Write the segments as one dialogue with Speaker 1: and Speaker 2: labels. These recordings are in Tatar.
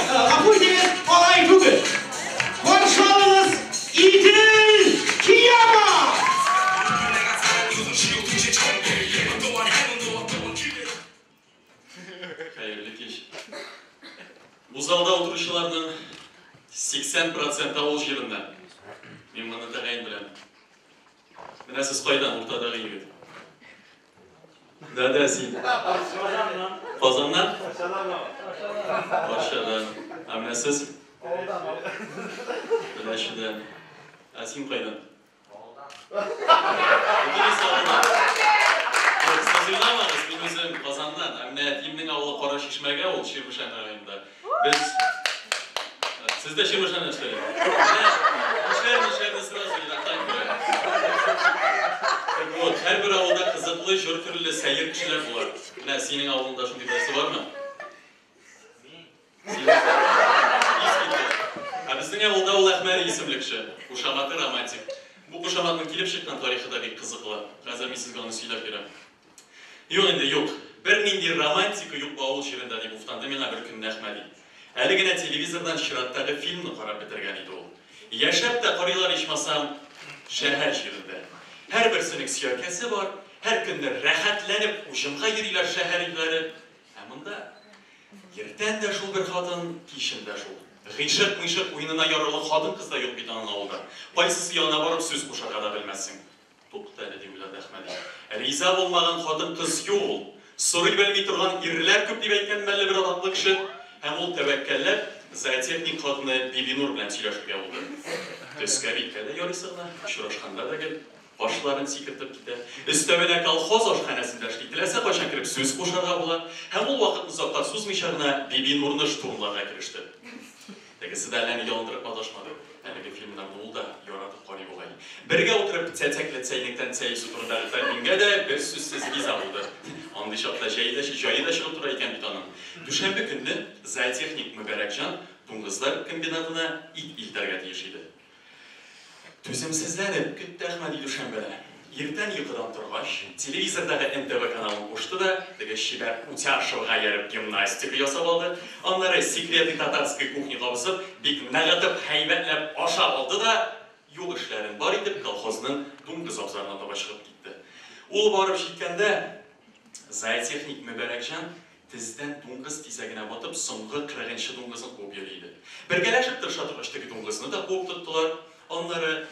Speaker 1: Гафу итегез, алай түгел. Каршы алыгыз, Идел Кияма!
Speaker 2: Хәерле кич. Бу залда утыручыларның 80 проценты авыл җиреннән. Мин моны тәгаен беләм. Менә сез кайдан, уртадагы егет? Да, да, син. Казаннан. Казаннан? Арчадан. Ә менә сез? Теләчедән. Ә син кайдан? Бөтенесе авылдан. Юк, сез уйламагыз, мин үзем Казаннан. Ә менә әтиемнең авылы Кара Чишмәгә, ул Чирмешән районында. Без Сез дә Чирмешәннән что ли? Менә мишәр мишәрне сразу ерактан күрә. Так вот, һәрбер авылда кызыклы, җор телле, сәер кешеләр була. Менә синең авылыңда шундый берсе бармы? Син Искиткеч. Ә безнең авылда ул Әхмәри исемле кеше. Кушаматы Романтик. Бу кушаматның килеп чыккан тарихы да бик кызыклы. Хәзер мин сезгә аны сөйләп бирәм. Юк инде, юк. Бернинди романтика юк бу авыл җирендә, дип уфтанды миңа бер көнне Әхмәди. Әле генә телевизордан чираттагы фильмны карап бетергән иде ул. Яшәп тә карыйлар ичмасам шәһәр җирендә. Һәрберсенең сөяркәсе бар, һәр көнне рәхәтләнеп уҗымга йөриләр шәһәр ирләре. Ә монда иртән дә шул бер хатын, кичен дә шул. Гыйшык-мыйшык уенына ярарлык хатын-кыз да юк бит аның авылда. Кайсысы янына барып сүз кушарга да белмәссең. Тукта әле, дип уйлады Әхмәди. Риза булмаган хатын-кыз юк ул. Сорый белми торган ирләр күп, дип әйткән мәллә бер атаклы кеше. Һәм ул тәвәккәлләп, зоотехник хатыны Бибинур белән сөйләшергә булды. Төскә-биткә дә ярыйсы гына, очрашканда да гел кашларын сикертеп китә. Өстәвенә колхоз ашханәсендә эшли, теләсә кайчан кереп сүз кушарга була. Һәм ул вакытны озакка сузмыйча гына Бибинурны штурмларга кереште. Тегесе дә әллә ни ялындырып маташмады. Әлеге фильмнарны ул да яратып карый бугай. Бергә утырып цәцәкле цәйнектән цәй эчү турындагы тәкъдимгә дә берсүзсез риза булды. Андый чакта җәе дә, җае да чыгып тора икән бит аның. Дүшәмбе көнне зоотехник Мөбарәкҗан дуңгызлар комбинатына ит илтәргә тиеш иде. Түземсезләнеп көтте Әхмәди дүшәмбене. Иртән йокыдан торгач, телевизордагы НТВ каналын кушты да, теге чибәр Утяшевага ияреп гимнастика ясап алды. Аннары Секреты татарской кухни кабызып, бик ныгытып, һәйбәтләп ашап алды да, юк эшләрен бар итеп, колхозның дуңгыз абзарына таба чыгып китте. Ул барып җиткәндә, зоотехник Мөбарәкҗан Тездән дуңгыз тизәгенә батып, соңгы кырыгынчы дуңгызын куып йөри иде. Бергәләшеп тырыша торгач, теге дуңгызны да куып тоттылар. Аннары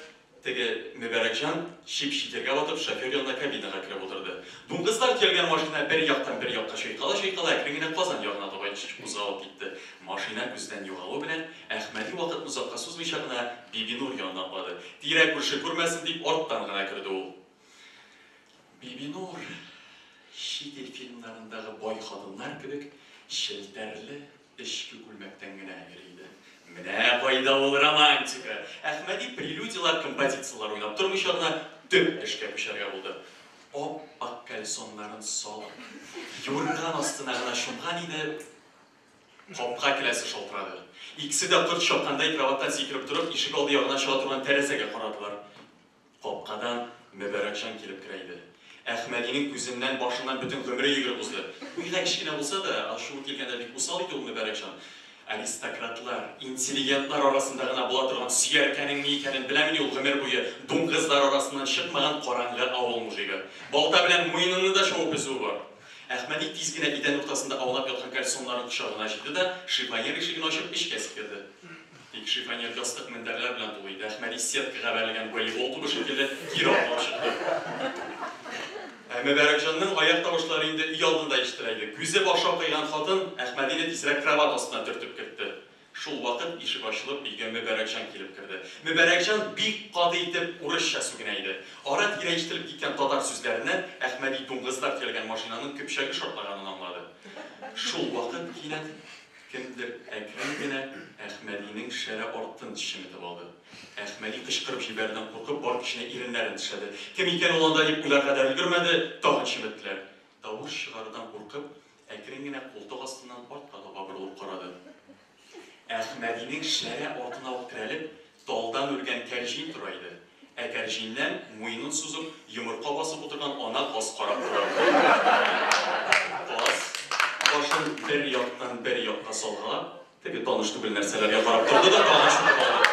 Speaker 2: теге Мөбарәкҗан чип-чи тиргә батып, шофер янына кабинага кереп утырды. Дуңгызлар төялгән машина бер яктан бер якка чайкала-чайкала әкрен генә Казан ягына таба кузгалып китте. Машина күздән югалу белән, Әхмәди вакытны озакка сузмыйча гына Бибинур янына атлады. Тирә-күрше күрмәсен дип, арттан гына керде ул. Бибинур, чит ил фильмнарындагы бай хатыннар кебек, челтәрле эчке күлмәктән генә йөри иде. Менә кайда ул романтика! Әхмәди прелюдияләр, композицияләр уйнап тормыйча гына төп эшкә күчәргә булды. Ап-ак кальсоннарын салып, юрган астына гына чумган иде, капка келәсе шалтырады. Икесе дә корт чаккандай кроватьтан сикереп торып, ишек алды ягына чыга торган тәрәзәгә карадылар. Капкадан Мөбарәкҗан килеп керә иде. Әхмәдинең күзеннән, башыннан бөтен гомере йөгереп узды. Буйга кечкенә булса да, ачуы килгәндә бик усал иде ул Мөбарәкҗан. Аристократлар, интеллигентлар арасында гына була торган сөяркәнең ни икәнен беләмени ул гомер буе дуңгызлар арасыннан чыкмаган караңгы авыл мужигы. Балта белән муеныңны да чабып өзүе бар. Әхмәди тиз генә идән уртасында аунап яткан кальсоннарын кочагына җыйды да, шифоньер ишеген ачып, эчкә сикерде. Тик шифоньер ястык-мендәрләр белән тулы иде. Әхмәди сеткага бәрелгән волейбол тубы шикелле кире атлап чыкты. Ә Мөбарәкҗанның аяк тавышлары инде өй алдында ишетелә иде. Күзе-башы акайган хатын Әхмәдине тизрәк кровать астына төртеп кертте. Шул вакыт ишек ачылып, өйгә Мөбарәкҗан килеп керде. Мөбарәкҗан бик каты итеп урысча сүгенә иде. Ара-тирә ишетелеп киткән татар сүзләреннән Әхмәди дуңгызлар төялгән машинаның көпчәге шартлаганын аңлады. Шул вакыт кинәт Кемдер әкрен генә Әхмәдинең шәрә артын чеметеп алды. Әхмәди кычкырып җибәрүдән куркып, бар көченә иреннәрен тешләде. Кем икән ул анда дип уйларга да өлгермәде, тагын чеметтеләр. Тавыш чыгарудан куркып, әкрен генә култык астыннан артка таба борылып карады. Әхмәдинең шәрә артына ук терәлеп, талдан үргән кәрҗин тора иде. Ә кәрҗиннән, муенын сузып, йомырка басып утырган ана каз карап тора. Каз, башын бер яктан бер якка салгалап, Теге таныш түгел нәрсәләргә карап торды да тагын чукып алды.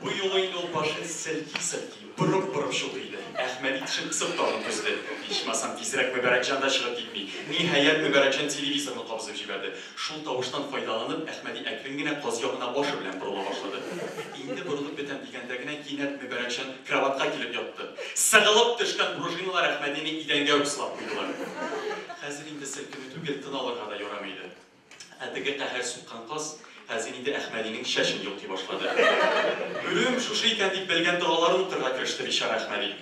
Speaker 2: Бу юлы инде ул башын селки-селки, борып-борып чукый иде. Әхмәди тешен кысып тагын түзде. Ичмасам, тизрәк Мөбарәкҗан да чыгып китми. Ниһаять, Мөбарәкҗан телевизорны кабызып җибәрде. Шул тавыштан файдаланып, Әхмәди әкрен генә каз ягына башы белән борыла башлады. Инде борылып бетәм дигәндә генә, кинәт Мөбарәкҗан кроватька килеп ятты. Сыгылып төшкән пружиналар Әхмәдине идәнгә үк сылап куйдылар. Хәзер инде селкенү түгел, тын алырга да ярамый иде. Ә теге каһәр суккан каз хәзер инде Әхмәдинең чәчен йолкый башлады. Үлем шушы икән дип белгән догаларын укырга кереште бичара Әхмәди.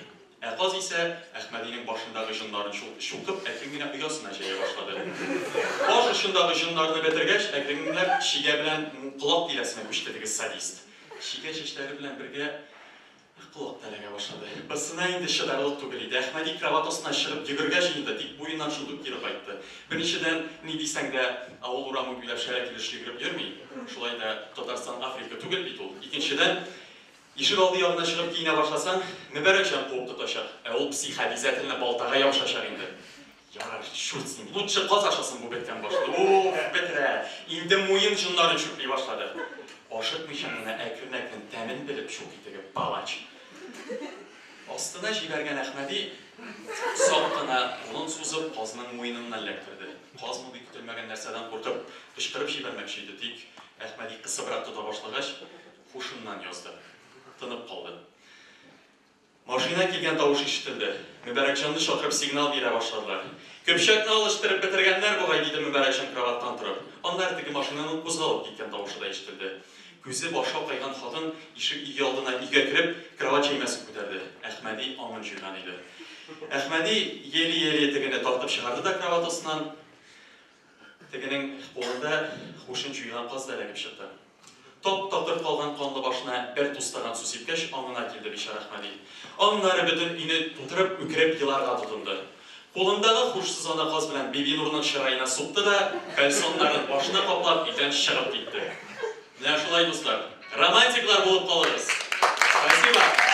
Speaker 2: Ә каз исә Әхмәдинең башындагы җоннарын чукып, әкрен генә оясына җәя башлады. Баш очындагы җоннарны бетергәч, әкренләп чигә белән колак тирәсенә күчте теге садист. Чигә чәчләре белән бергә Колак та эләгә башлады. Бысына инде чыдарлык түгел иде. Әхмәди кровать астыннан чыгып йөгергә җыенды, тик буеннан шундук кире кайтты. Беренчедән, ни дисәң дә, авыл урамы буйлап шәрә килеш йөгереп йөрми. Шулай да Татарстан Африка түгел бит ул. Икенчедән, ишек алды ягына чыгып киенә башласаң, Мөбарәкҗан куып тотачак. Ә ул психобязательно балтага ябышачак инде. Ярар, чурт с ним, лучше каз ашасын бу беткән башлы. Уф, бетерә. Инде муен җоннарын чүпли башлады. Ашыкмыйча гына әкрен-әкрен тәмен белеп чукый теге палач. Астына җибәргән Әхмәди сак кына кулын сузып казның муеныннан эләктерде. Каз мондый көтелмәгән нәрсәдән куркып, кычкырып җибәрмәкче иде, тик Әхмәди кысыбрак тота башлагач, һушыннан язды. Тынып калды. Машина килгән тавыш ишетелде. Мөбарәкҗанны чакырып сигнал бирә башладылар. Көпчәкне алыштырып бетергәннәр бугай, диде Мөбарәкҗан кроватьтан торып. Аннары теге машинаның кузгалып киткән тавышы да ишетелде. Күзе, башы акайган хатын ишек өйалдына өйгә кереп, кровать җәймәсен күтәрде. Әхмәди аңын җуйган иде. Әхмәди еле-еле тегене тартып чыгарды да кровать астыннан. Тегенең кулында һушын җуйган каз да эләгеп чыкты. Тап-такыр калган канлы башына бер тустаган су сипкәч, аңына килде бичара Әхмәди. Аннары бөтен өйне тутырып үкереп еларга тотынды. Кулындагы һушсыз ана каз белән Бибинурның чыраена сукты да, кальсоннарын башына каплап, өйдән чыгып китте. Менә шулай, дуслар. Романтиклар булып калыгыз! Спасибо!